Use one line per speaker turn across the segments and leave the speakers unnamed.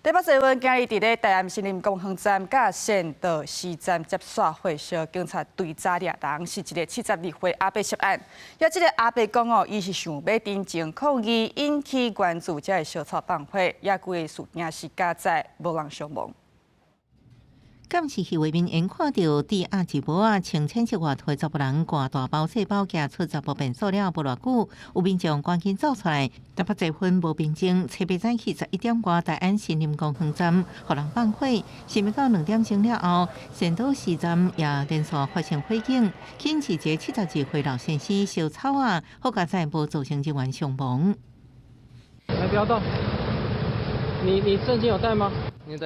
台北捷運今日佇咧大安森林公園站佮善導寺站接線火燒，警察追查掠人，是一个72歲阿伯涉案。抑這个阿伯講哦，伊是想欲陳情抗議，引起關注，才會燒草放火。抑規个事件是加載無人傷亡。
監視器畫面𪜶看著，戴鴨舌帽仔穿淺色外套查埔人掛大包細包，行出查埔變所了無偌久，有民眾趕緊走出來。台北捷運無平靜，初八早起11點外，大安森林公園站予人放火，想欲到2點鐘了後，善導寺站也連續發生火警，起因是一个72歲老先生燒草仔，好佳哉無造成人員傷亡。
來，不要動。你證件有帶嗎？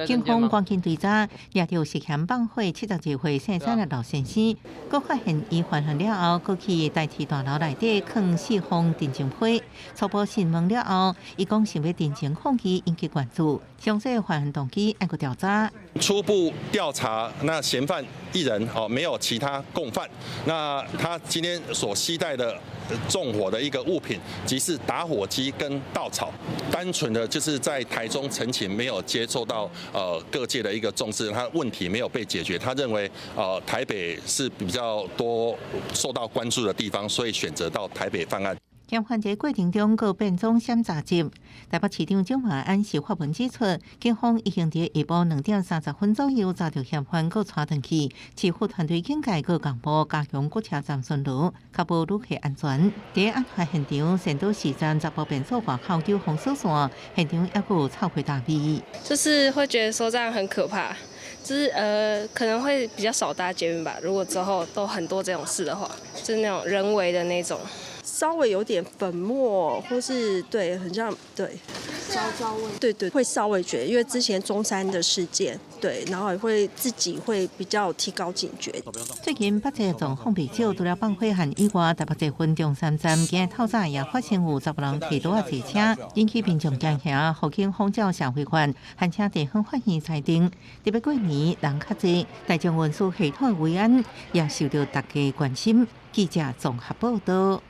警方趕緊追查，掠著涉嫌放火72歲姓陳的老先生，閣發現伊犯案了後，閣去代替大樓內底囥四封陳情批。初步訊問了後，伊講想欲陳情抗議引起關注，詳細犯案動機猶閣調查。
初步調查，那嫌犯一人哦，沒有其他共犯。那他今天所攜帶的縱火的一個物品，即是打火機跟稻草，單純的就是在台中陳情，沒有接受到各界的一個重視，他問題沒有被解決。他認為台北是比較多受到關注的地方，所以選擇到台北犯案。
嫌犯佇過程中，閣變裝閃詐集。台北市長蔣萬安是發文指出，警方已經佇下晡2點30分左右查著嫌犯，閣帶轉去。市府團隊警戒閣共部加強各車站巡邏，確保旅客安全。佇案發現場，善導寺站查埔變所外口有封鎖線，現場猶閣有臭火焦味。
就是會覺得說這樣很可怕，就是可能會比較少搭捷運吧。如果之後都很多這種事的話，就是那種人為的那種。
稍微有點粉末，或是對，很像對，
焦焦味，
對對，會稍微覺得，因為之前中山的事件，對，然後也會自己會比較提高警覺。
最近北捷狀況袂少，除了放火案以外，台北捷運中山站今日透早也發生有查埔人提刀仔坐車，引起民眾驚嚇，予警方照社會員，還請地方法院裁定。特別過年人較濟，大眾運輸系統的維安也受著大家關心。記者綜合報導。